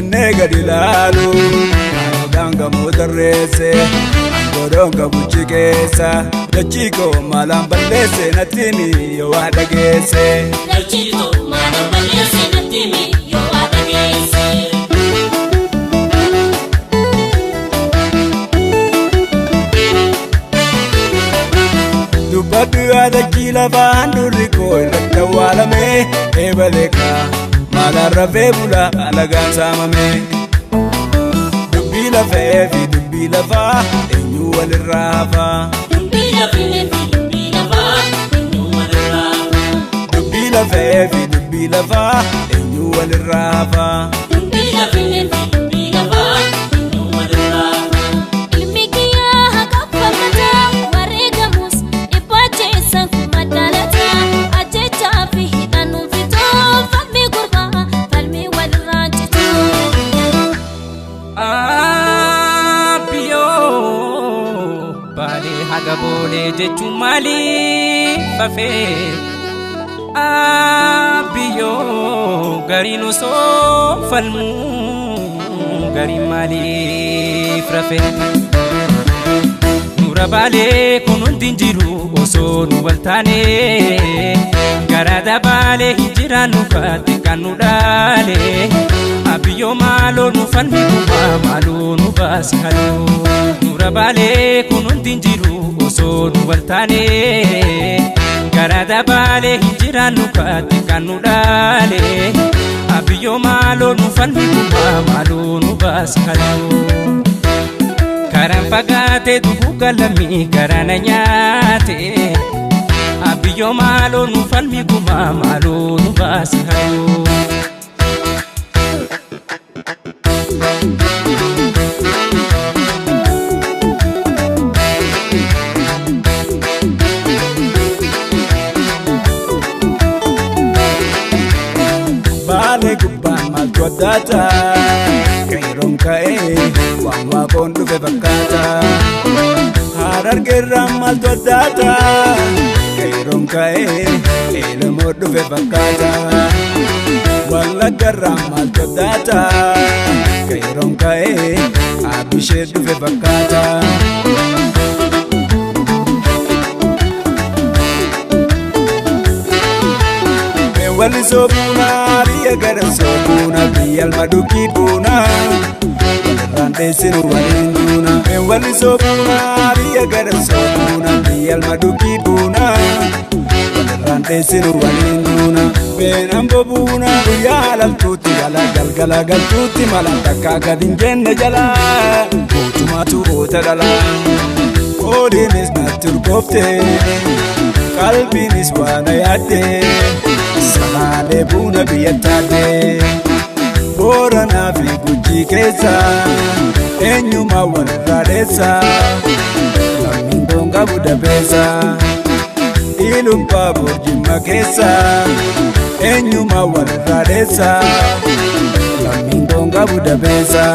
Finfinnee gadi ilaalu. Alagaan gamoo tarreesse. Godhoon qabuchi keessa. Dachii koo maalaan balleesse natti himi yoo waa dhageesse. Dachii koo maalaan balleesse natti himi yoo waa dhageesse. Dubbadhu yaadachii lafaan durri koo irratti awwaalame eebaleeka maalaan rafee bula alagaan saamame. Dubbii lafee fi dubbii lafaa eenyu walirraa hafaa? Dubbii lafee fi dubbii lafaa eenyu walirraa hafaa? Dubbii lafee fi dubbii lafaa eenyu walirraa hafaa? Dubbii lafee fi dubbii lafaa eenyu walirraa hafaa? Ilmi kiyyaa haqa falmataa wareegamus dhibbaacheessan kuma daalataa ajjechaa fi hidhannuun fitoo falmii gurbaa falmii walirraa cituu. Abbiyoo baalee haga boolee jechuun maaliif hafee? Abbiyoo gariin osoo falmuu gariin maaliif rafe? Nura baalee kun hundi hin jiru osoo nu wal taane garaa dabaalee hin jiraannu kaatti kan nu dhaale. Abiyyoo maaloo nu falmi gumaa maaloo nu baasi haloo. Nura baalee kun hundi hin jiru osoo nu wal taane garaa dabaalee hin jiraannu kaatti kan nu dhaale. Abiyyoo maaloo nu falmi gumaa maaloo nu baasi haloo. Karaan fagaatee dubuu galamii garaa na nyaate. Abiyyoo maaloo nu falmi gumaa maaloo nu baasi haloo. Baalee gubbaan maaltu addaata? Qeeroon ka'ee waan waaqoon dhufe fakkaata. Harargeerraan maaltu addaata? Qeeroon ka'ee eelamoo dhufe fakkaata. Wallaggarraan maaltu addaata? Qeeroon ka'ee abbishee dhufe fakkaata. Walli soobuuna biyya gara soobuuna biyya alma dukkii buuna walirraan dheessinu waliin duuna. Walli soobuuna biyya gara soobuuna biyya alma dukkii buuna walirraan dheessinu waliin duuna. Beenaan bobuuna guyyaa halaltuutti jala galgala galtuutti mala takkaa gad hin jenne jala mootummaatu goota dhala. Qoodiinis natti urgoofte qalbiinis waan yaadde. Salaalee buuna biyya taate Booranaa fi Gujii keessa eenyumaa walirraa dheessa lammiin koon qabu dabeessa Ilubbaa Boorjimma keessa eenyumaa walirraa dheessa lammiin koon qabu dabeessa.